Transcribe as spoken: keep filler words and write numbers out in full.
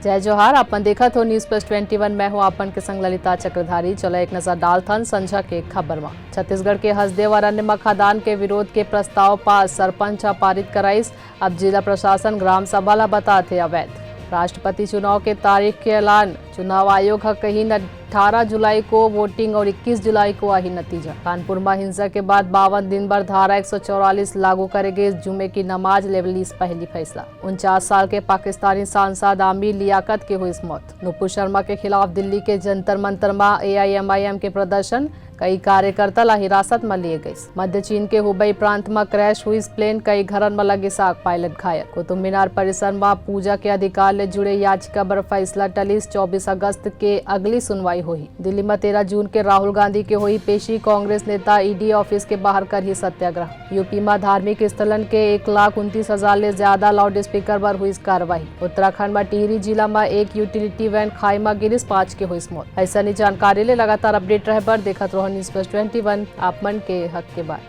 जय जोहार, अपन देखत हो News Plus Twenty One, मैं हूं अपन के संग ललिता चक्रधारी। चलो एक नजर डालथन संझा के खबर म। छत्तीसगढ़ के हसदेव अरण्य म खदान के विरोध के प्रस्ताव पास, सरपंच ह पारित कराइस। अब जिला प्रशासन ग्राम सभा ला बताथे अवैध। राष्ट्रपति चुनाव के तारीख के ऐलान, चुनाव आयोग ह कहिन अठारह जुलाई को voting और इक्कीस जुलाई को आही नतीजा। कानपुर म हिंसा के बाद बावन दिन बर धारा एक सौ चौवालीस लागू करे गे, जुमे की नमाज ले लिस पहली फैसला। उनचास साल के पाकिस्तानी सांसद आमिर लियाकत के हुई मौत। नुपुर शर्मा के खिलाफ दिल्ली के जंतर मंतर म A I M I M के प्रदर्शन, कई कार्यकर्ता ला हिरासत म लिए गइस। मध्य चीन के हुबई प्रांत म crash हुई plane, कई घरन म लगिस आग, pilot घायल। कुतुब मीनार परिसर म पूजा के अधिकार ले जुड़े याचिका बर फैसला टलिस, चौबीस अगस्त के अगली सुनवाई होही। दिल्ली म तेरह जून के राहुल गांधी के होही पेशी, कांग्रेस नेता E D office के बाहर करही सत्याग्रह। U P म धार्मिक स्थलन के एक लाख उनतीस हजार ले ज्यादा loud speaker बर हुई कार्रवाई। उत्तराखंड म टिहरी जिला म एक utility van खाई म गिरिस, पांच के होइस मौत। अइसने जानकारी ले लगातार update रहे बर देखत रहो News Plus Twenty One, आप मन के हक के बात।